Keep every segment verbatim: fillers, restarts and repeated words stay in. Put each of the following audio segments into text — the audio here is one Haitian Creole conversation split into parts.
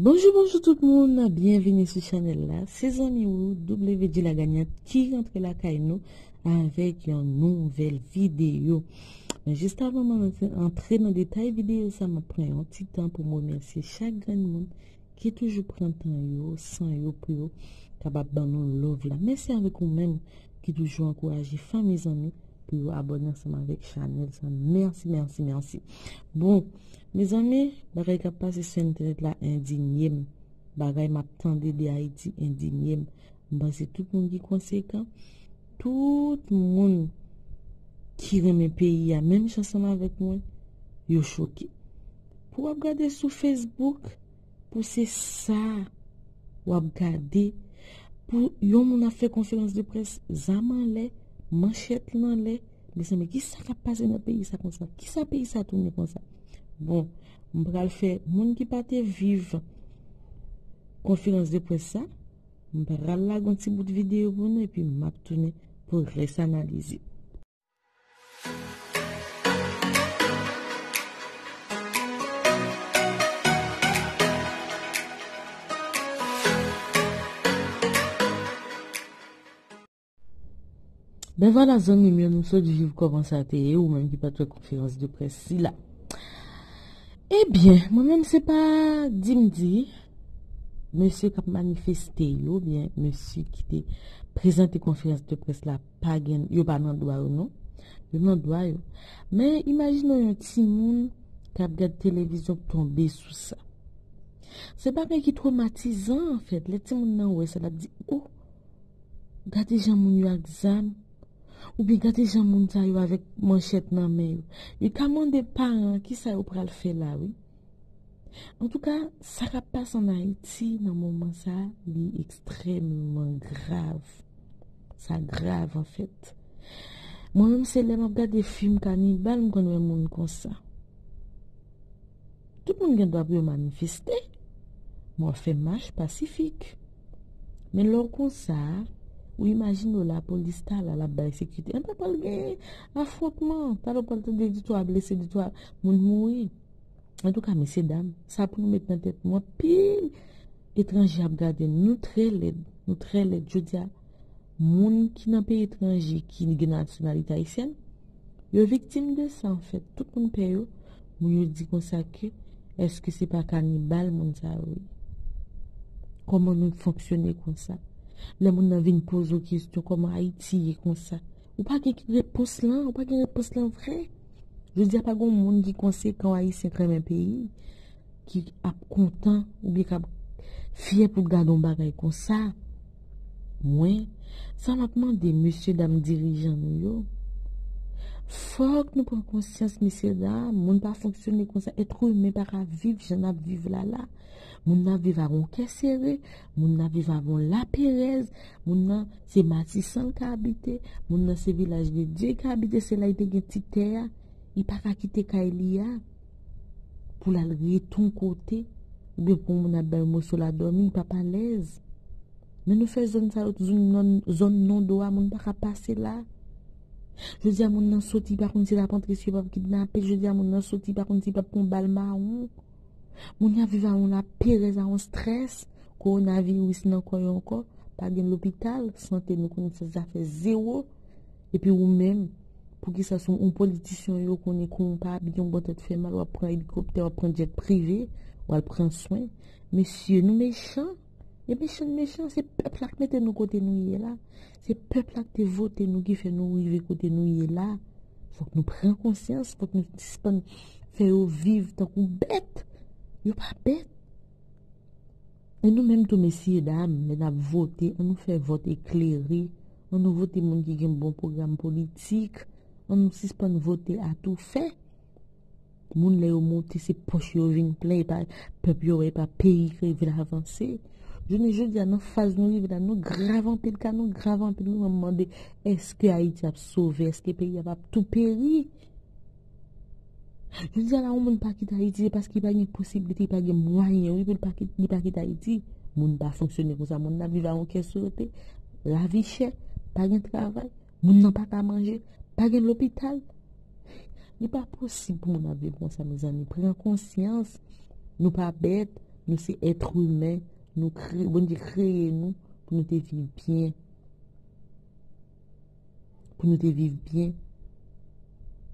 Bonjou, bonjou tout moun, byenvini sou chanèl la. Se zanmi ou W J Lagagnant ki rantre lakay nou avèk yon nouvèl videyo. Men jis avan mwen antre, antre nan detay videyo sa, m ap pran yon ti tan pou m remèsye chak grenn moun ki toujou pran tan yo, san yo pou yo kapab ban nou love la. Mèsi avèk ou menm ki toujou ankouraje fanmi zanmi pou yo abòne ansanm avèk chanèl sa. Mèsi, mèsi, mèsi. Bon, mezanmi, bagay k ap pase sou entènèt la endinye m. Bagay m ap tande de Ayiti endinye m. M panse tout moun ki konsekan, tout moun ki renmen peyi a, menm jan ansanm avèk mwen, yo choke. Pou w ap gade sou Facebook, pou se sa w ap gade, pou yon moun ap fè konferans de près, zam anlè, manchèt l anlè, mezanmi, kisa k ap pase nan peyi sa konsa? Kisa peyi sa tounen konsa? Bon, m pral fè moun ki pa te viv konferans de près sa, m pral lage yon ti bout videyo pou nou, epi m ap tounen pou rès analize. Ben vwala, zanmi m yo, nou sot viv kòman sa te ye, ou menm ki pa t wè konferans de près sila. Ebyen, mwen menm se pa di m di, mesye k ap manifeste yo, oubyen mesye ki te prezante konferans de près la, pa gen, yo pa nan dwa yo, non. Yo nan dwa yo. Men imajine w yon timoun k ap gad televizyon k tonbe sou sa. Se bagay ki twomatizan, anfèt. Lè timoun nan wè sa, l ap di, "Oh, gade jan moun yo ak zam, oubyen gade jan moun sa yo avèk manchèt nan men yo." Li ka mande paran an kisa yo pral fè la, wi. Antouka, sa k ap pase ann Ayiti nan moman sa a, li ekstrèmman grav. Sa grav, anfèt. Mwen menm, se lè m ap gade fim kanibal, m konn wè moun konsa. Tout moun gen dwa pou yo manifeste, men w ap fè mach pasifik. Men lè w konsa, ou imajine w lapolis ta la, l ap bay sekirite. Anben, pral gen afwontman. Talè w pral tande de twa blese, de twa moun mouri. Antouka, mesye dam, sa pou nou met nan tèt nou, anpil etranje ap gade n. Nou trè lèd, nou trè lèd. Jodi a, moun ki nan peyi etranje, ki gen nasyonalite ayisyèn, yo viktim de sa, anfèt. Tout moun pè yo, moun yo di konsa ke, èske se pa kanibal moun sa yo ye? Kòman nou fonksyone konsa? Lè moun nan vin poze w kesyon, kòman Ayiti ye konsa? Ou pa gen repons lan, ou pa gen repons lan vrè. Jodi a, pa gen moun ki konsekan, Ayisyen k renmen peyi, ki ap kontan oubyen k ap fyè pou gade yon bagay konsa. Mwen, sa m ap mande mesye dam dirijan nou yo, fòk nou pran konsyans, mesye dam, moun pa fonksyone konsa, èt imen pa ka viv jan n ap viv la la. Moun nan ap viv ak yon kè sere, moun nan ap viv ak yon laperèz, moun nan se Matisan l ka abite, moun nan se Vilaj de Dye l ka abite, se la li te gen ti tè a, li pa ka kite kay li a pou l al rete yon kote, oubyen pou yon moun ap bay yon moso la dòmi, li p ap alèz. Men nou fè zòn sa yo zòn non, zòn non dwa, moun pa ka pase la. Jodi a, moun nan soti, li pa konn si l ap antre, si yo p ap kidnape l. Jodi a, moun nan soti, li pa konn si l p ap pran bal mawon. Moun yo ap viv a yon laperèz, a yon estrès. Kowonaviris nan kò yo ankò. Pa gen lopital, sante nou konnen se zafè zewo. Epi ou menm, poukisa se yon politisyen yo konnen ke w pa byen, yon bon tèt fè mal, w ap pran elikoptè, w ap pran djèt prive, w al pran swen? Mesye, nou mechan. E mechan, mechan, se pèp la k mete nou kote nou ye la. Se pèp la k te vote nou ki fè nou rive kote nou ye la. Fòk nou pran konsyans, fòk nou sispann fè yo viv tankou bèt. Yo pa bèt. E nou menm tou, mesye dam, lè n ap vote, an nou fè vòt eklere, an nou vote moun ki gen bon pwogram politik, an nou sispann vote atoufè. Moun, lè yo monte, se pòch yo vin plen, e pa pèp yo wè, e pa peyi k rive avanse. Jounen jodi a, nan faz nou rive la, nou grav anpil, ka nou grav anpil, wi. Mwen mande, èske Ayiti ap sove? Èske peyi a p ap tou peri? Jodi a la, yon moun pa kite Ayiti, se paske li pa gen posiblite, li pa gen mwayen, wi, pou li pa kit-, li pa kite Ayiti. Moun pa fonksyone konsa, moun nan ap viv a yon kè sote, lavi chè, pa gen travay, moun nan pa ka manje, pa gen lopital. Li pa posib pou moun ap viv konsa, mezanmi. Pran konsyans, nou pa bèt, Nou se èt imen, nou kreye, Bondye kreye nou pou nou te viv byen. Pou nou te viv byen.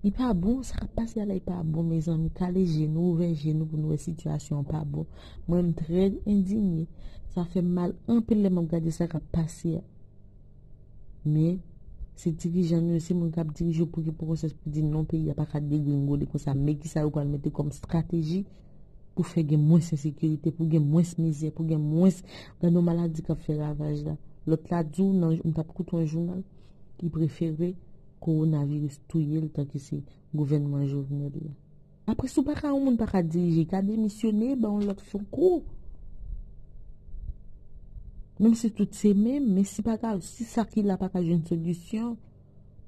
Li pa bon, sa k ap pase a la, li pa bon, mezanmi. Kale je nou, ouvè je nou pou nou wè sitiyasyon an pa bon. Mwen, m trè endinye. Sa fè m mal anpil lè m ap gade sa k ap pase a. Men, se dirijan nou yo, se moun k ap dirije yo pou gen pran konsyans pou di non, peyi a pa ka degringole konsa. Men kisa yo pral mete kòm estrateji pou fè gen mwens ensekirite, pou gen mwens mizè, pou gen mwens, gade yon maladi k ap fè ravaj la. Lòt la di w, nan, m t ap koute yon jounal, li prefere kowonaviris touye l tanke se gouvènman Jovenel la. Apre, si w pa ka, yon moun pa ka dirije, ka demisyone, ba yon lòt fè yon kou. Menm si tout se menm, men si pa ka, si sa ki la pa ka jwenn solisyon,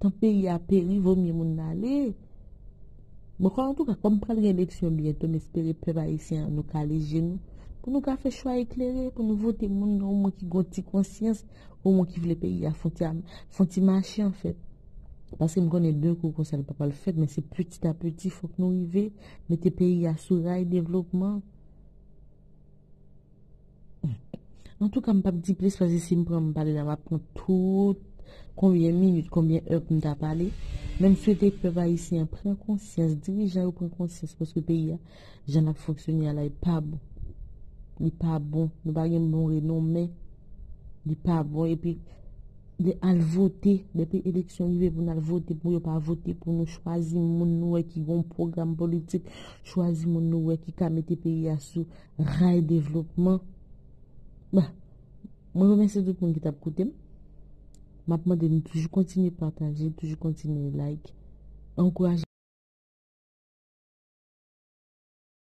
tan peyi a peri, vomye moun nan ale. Bon, kon, antouka, kòm pral gen eleksyon byento, m espere pèp ayisyen an, nou kale je nou, pou nou ka fè chwa eklere, pou nou vote moun nan, yon moun ki gon ti konsyans, yon moun ki vle peyi a fon ti, fon ti mache, anfèt. Paske m konnen de kou konsa, li pa pral fèt, men se piti a piti, fòk nou rive mete peyi a sou ray devlopman. Antouka, m p ap di plis, paske si m pran, m pale la, m ap pran tout konbyen minit, konbyen è pou m ta pale. Men m swete pèp ayisyen an pran konsyans, dirijan yo pran konsyans, paske peyi a, jan l ap fonksyone a la, li pa bon. Li pa bon. Nou pa gen bon renome. Li pa bon. Epi, de al vote, depi eleksyon rive pou n al vote, pou yo pa vote pou nou, chwazi moun nou wè ki gon pwogram politik, chwazi moun nou wè ki ka mete peyi a sou ray devlopman. Bah, mwen remèsye tout moun ki t ap koute m. M ap mande nou toujou kontinye pataje, toujou kontinye like. Ankouraje